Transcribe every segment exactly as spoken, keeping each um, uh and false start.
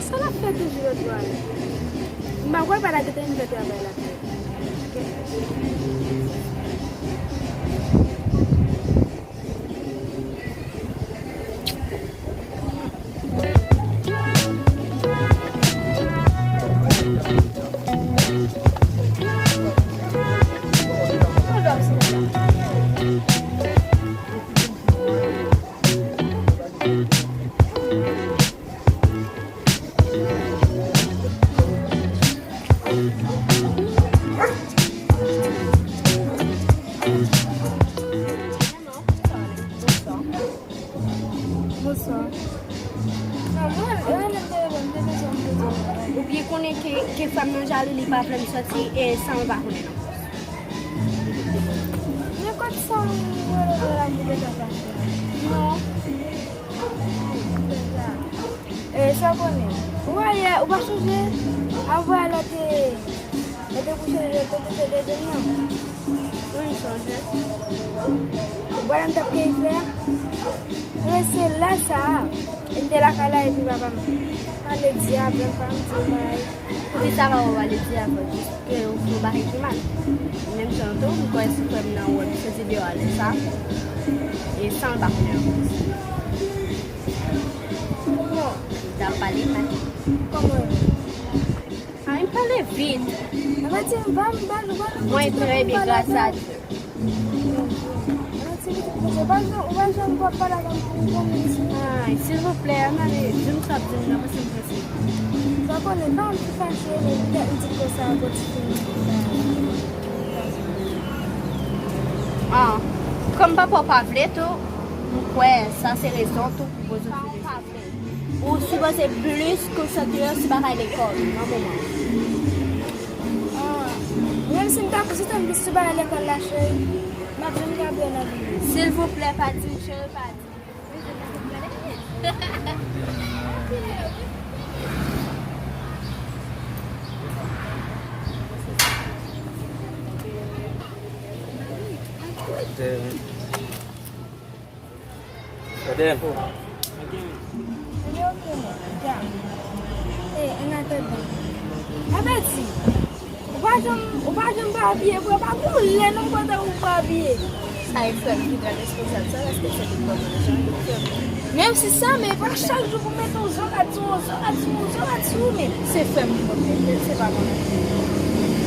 Sa l ap fè toujou lòt bò a? M pa kwè pa t ap gentan vin fè travay la. Bonswa. Ou byen konnen ke, ke frè m nan jalou, li pa vle m sòti e san l pa konnen non. Men kot sa ou wè la ki te ka pase? Non. E sa w konnen. Ou wè yè, ou pa sonje? Avwa lè te, lè te kouche, lè te kouche de jèn nan. Wi, m sonje. Ou pa wè m t ap keyi flè a? Mwen se lè sa a, m te lakay la epi papa m pale di avè m, pa m di l bagay. Poukisa papa w pale di avè w? Jis ke w fè yon bagay ki mal. Menm jan tou, m kwè si frè m nan wè m soti deyò a lè sa a, e san l pa konnen ankò. Bon. Li t ap pale mal. Kòman? Ay, m pale vit. Mwen trè byen, gras a Dye. Mwen ti pitit Bondye, ou pa janm, ou pa janm pale avè m pou yon moun si. Ay, silvouplè, ann ale, di m sa w ap di m nan, paske m prese. Sa konnen, pa yon ti fache, men petèt m di konsa, pou ti fini. Ah, kòm papa w pa vle tou, m kwè sa se rezon tou pou poze w. Ou sipoze plis konsantre w sou bagay lekòl nan moman. Ah, menm si m ta konsantre m plis sou bagay lekòl la, cheri, m ap jwenn Gabriel nan vi m. Silvouplè, pa di m, cheri, pa di m. Gade. Li oke, men, dja. E, an atandan. Abèti, ou pa janm, ou pa janm pa abiye, vre, pa gon lè non pandan ou pa abiye. Sa e frè m ki trè responsab, sa, paske se li k ban m lajan, li k fè m. Menm si sa, men pa chak jou pou mete yon zangat sou, yon zangat sou, yon zangat sou, men. Se frè m ki ban m, se pa mwen.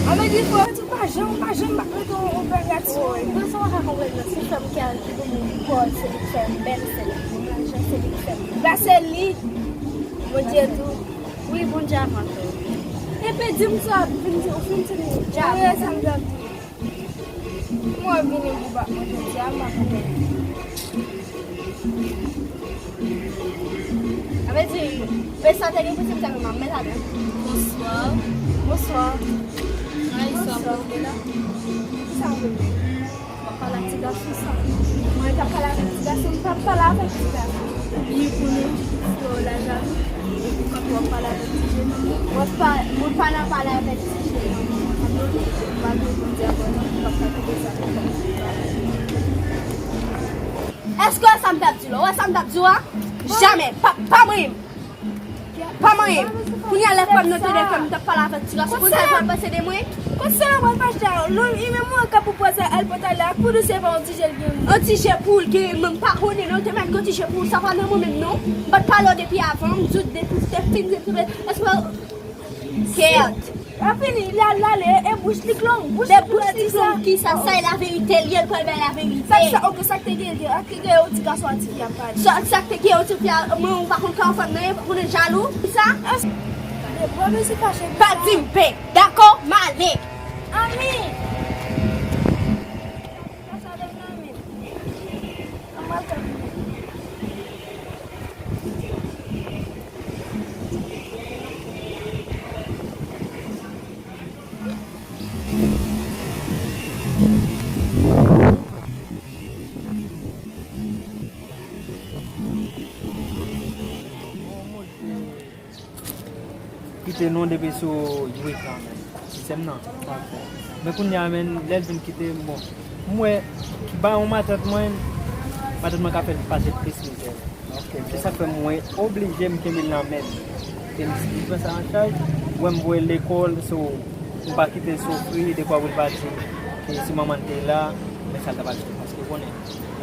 An, men di frè, ou pa janm, ou pa janm pa mete yon, yon zangat sou. Wi, mwen sa w pa ka konprann nan, se frè m ki al ki pou m bò, se li k fè m bèl, se li k ban m lajan, se li k fè m. Ba se li. Bondye tou. Wi, Bondye avan tou. Epi di m sa, vin di, ou fin di m dja. Wi, sa m t ap di. Mwen vini pou bat mwen jodi a, m ap fè. Sa vle di, prezante gen pou ti m tèlman m met ladan. Bonswa. Bonswa. Ay, sa pou la. Ki sa w vle? W ap pale ak ti gason sa. Mwen t ap pale avèk ti gason, m p ap pale avèk ti gason. Li pou nou, pou la jan. Epi kanpe w ap pale avèk ti jèn nan. W ap pa, mwen pa nan pale avèk ti jèn nan. Mwen pa gen Bondye avè nou, mwen p ap ka kite sa konsa. Èske w wè sa m t ap di w la? W wè sa m t ap di w a? Jamè, pa, pa manyen m. Pa manyen m. Kounye a lè frè m nan tande ke m t ap pale avèk ti gason, konn sa l pral panse de mwen? Kot se la pral mache a? Lè li menm mwen k ap pran sa al pran talè a, kou dous se pa yon ti je l gen. Yon ti je pou l gen, men m pa konnen non, te mèt gen yon ti je pou l, sa pa nan mwen menm non. M pa t pale w depi avan, m di w depi w te fin, depi w te fin, èske w kèt. Apre li, li al ale, e bouch li k long, bouch li k long. Bouch li k long ki sa, sa e laverite, li e l pral bay laverite. Sa k sa, oke, sa k te gen, gen, ak ki gen yon ti gason ak ti fi ap pale. Sa, sa k te gen yon ti fi a, mwen, ou pa konn kòman fanm nan ye, ou pa konn jalou, ki sa? Bebe, si fache. Pa di m pe, dakò, m ale. Ami. Sa sa donn nan men. An mal ka. Kite non depi sou Eureka, men. Sistèm nan. Men kounye a, men, lè l vin kite m, bon. M wè, ba yon matant mwen, matant mwen ka fè l pase plis mizè. Se sa k fè mwen oblije m kenbe l nan men m. Li pran sa an chaj, wè m voye l lekòl, so, m pa kite l soufri, dekwa pou l pati, e si manman l te la, men sa l t ap achte, paske ou konnen,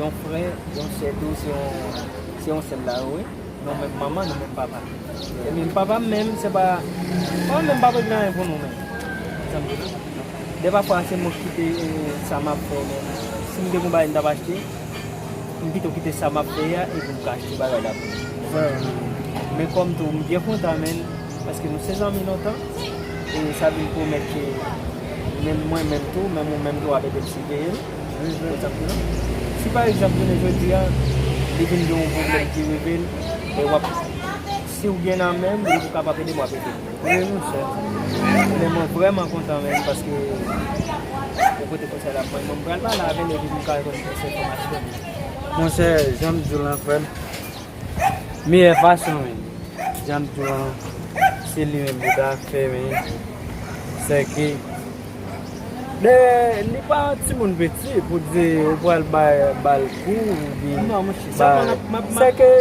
yon frè, yon sè tou, se yon, se yon sèl la yo ye, nou menm manman, nou menm papa. E menm papa m menm, se pa, pa menm pa regle anyen pou nou menm. De pafwa, se mwen ki kite, e, sa m ap fè, men si m te gon bagay m t ap achte, m pito kite sa m ap fè a, epi m ka achte bagay la pou mwen. Men kòm tou, m byen kontan, men, paske nou se zanmi lontan, e sa vin pwomèt ke menm mwen menm tou, menm ou menm tou, w ap ede m siveye l. Egzanp, non? Si pa egzanp, jounen jodi a, li vin gen yon pwoblèm ki rive l, e w ap, si w gen nan men m, li pou kapab ede m, w ap ede m. Wi, monchè. Men mwen vrèman kontan, men, paske ou pote konsèy la pou mwen. Mwen pral pale avè l epi pou m ka rekonn plis enfòmasyon. Monchè, jan m di w lan, frè m, meyè fason, men, jan m di w lan, se li menm pou ta fè, men, sèke, dayè, li pa yon timoun piti pou di ou pral bay, ba l kou, oubyen Non, monchè, ba, sèlman m ap, m ap, m ap sèke,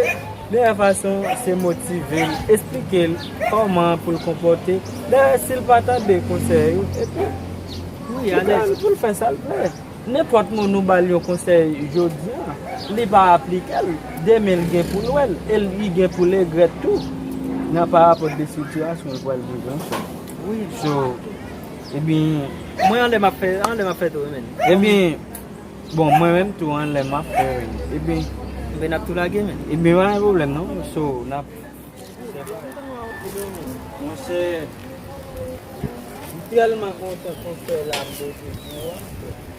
de yon fason, se motive l, esplike l kòman pou l konpòte. Dayè, si l pa tande konsèy ou, epi, Wi, kite l pou l fè sa l vle. Nenpòt moun ou ba l yon konsèy jodi a, li pa aplike l, demen l gen pou l wè l, e li gen pou l regrèt tou, nan parapòt de sitiyasyon l pral viv an. Wi. So, ebyen, Mwen anlè m ap fè, anlè m ap fè tou, men. Ebyen, bon, mwen menm tou anlè m ap fè, wi. Ebyen, Ebyen, n ap tou lage, men. Ebyen, pa gen pwoblèm, non. So, n ap Monchè, m tèlman kontan konsèy la m pote pou ou a.